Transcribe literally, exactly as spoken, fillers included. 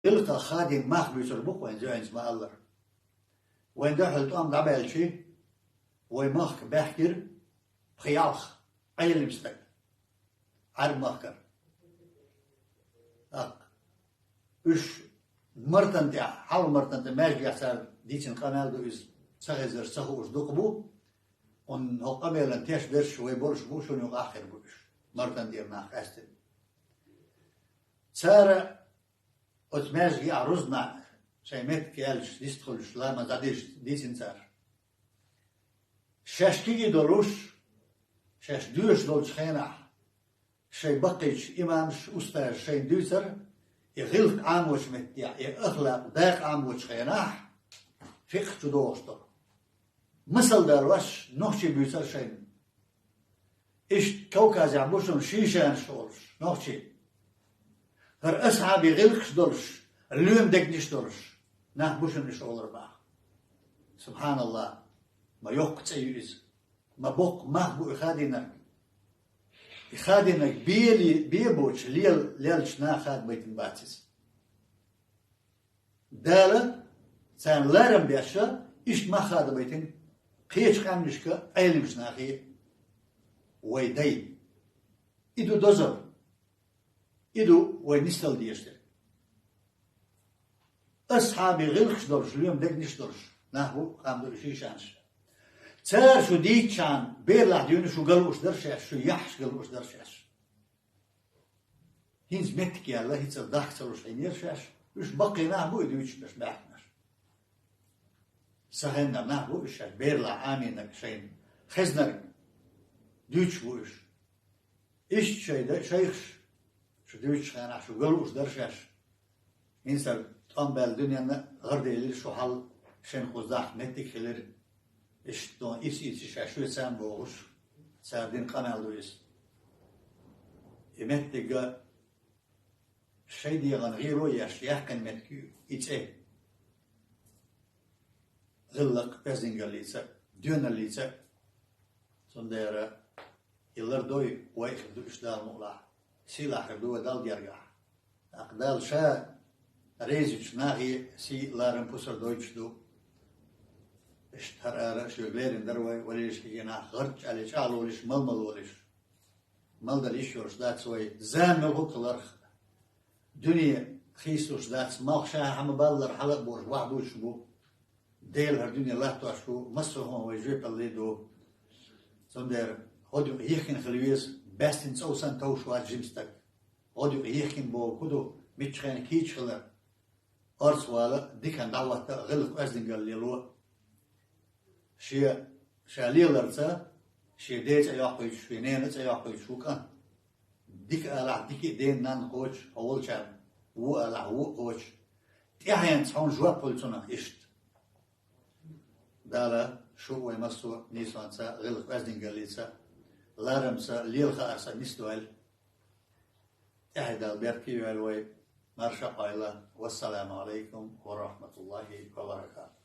Гӏиллакхах хадийна мах буьйцур бу-кх вайн зоьнца ма-аллара. Вайн дуьхьал тӏом дӏабаьлча, вай махка баьхкира пхи-ялх Ӏелам стаг Ӏарб-махкара. ТӀаккха уьш Мартана тӀехь, хьалха Мартана тӀехь маьждигехь цара дийцина къамел ду иза, ца хезарш, ца хууш дукха бу. Хьуна хӀокху къамелан теш берш вай болуш бу, шуна юкъахь хир бу уьш. Мартана тӀера нах къаьстина. Цара оцу маьждигехь рузна шайн меттиг яьлча, дистхуьлуш, ламаз дӀадийшча дийцина цара. Шаьш кегий долуш, шаьш доьшуш долчу хенахь, шайн баккхийчу имамаш, устазаш шайна дуьйцура, и гӀиллакх Ӏамочу меттехь, и ахлакъ, дакъа Ӏамочу хенахь, фикъхь чу догӀуш долу. Масал далош, нохчий буьйцура шайна. Иштта Кавказехь бу шуна шийшанаш олуш, нохчий. ХӀара асхьабийн гӀиллакхаш долуш, лоьма дегнаш долуш нах бу шуна уьш олура боху. СубхьаналлахӀ, ма йоккха цӀе ю иза, ма боккха мах бу и хадийнарг. И хадийнарг бели-, бен боцуш лел-, леллачу наха хадабайтина бац иза. Дала царна ларам беш, иштта мах хадабайтина кхечу къаьмнашка Ӏеламчу нахе вай дай. И ду дозалла. И ду вай нисдала дезаш дерг. Асхьабийн гӀиллакхаш долуш, лоьма дегнаш долуш нах бу, къам ду шийшанаш. Цара шу дийцчахьана, берлахь дуьйна шу галуш дара шаьш, шу яхьаш галуш дара шаьш. ХӀинца меттиг яьлла, хӀинца дахка ца луш хьийнера шаьш. Уьш баккхий нах бу и дуьйцуш берш, баьхкинарш. Сан хеннара нах бу уьш шаьш, берлахь Ӏамийнарг шайна, хезнарг дуьйцуш бу уьш. Иштта шайн да-, шайхаш шу дуьйцучу хенахь шу галуш дара шаьш. ХӀинца тӀом баьлла дуьненна гӀарделира шу хьал, шайн кхузахь меттиг хилира. Иштта дон ис-ис ша шуьца бохуш, цара дина къамел ду иза. И меттиг а шайн дегӀан гӀийро еш, яьккхина меттиг ю и цӀе. ГӀиллакх, оьздангаллица, доьналлица. Цундела и лардой вай хир ду уьш Дала мукъалахь, сийлахь хир ду вай Далла гергахь. ТӀаккха Дала Ша резачу нахе сий, ларам, пусар дойтуш ду. Иштта хӀара ара шуьга лерина дара вай, валийша кхин нах гӀарчӀ аьлла чӀагӀлолуш, мал-мал волуш. Мал дала йиш йолуш дац вай, зама мел хӀутталарх. Дуьне хийцалуш дац, малх ша хьан ма-баллара хьала а бохуш, ваха дуьйцуш бу. Дела хӀара дуьне латтош ву, массо а хӀума вай жоьпалле ду. Цундела гӀодаюкъ йихкина хила веза, баьстина цӀов санна товш вац жима стаг. ГӀодаюкъ йихкина боху хӀун ду, миччахьена кийча хилар. Орца вала, дикан дӀахӀотта, гӀиллакх, оьздангалла лело. Шен, ша леларца, шен ден цӀе йоккхуьйтуш, шен ненан цӀе йоккхуьйтуш ву кӀант. Дика алахь, дика а ден-нанна кхочу хьо волчарна, вон алахь, вон а кхочу. ТӀаьхьенца хьуна жоп хуьлу цунах иштта. Дала шу а вай массо а нийсонца, гӀиллакх, оьздангаллица, ларамца, лела хаарца нисдойла. ТӀаьхье Дала беркате а йойла вай, марша а Ӏойла. Вассаламу Ӏалайкум ва рахьматуллахӀи ва баракатухӀ.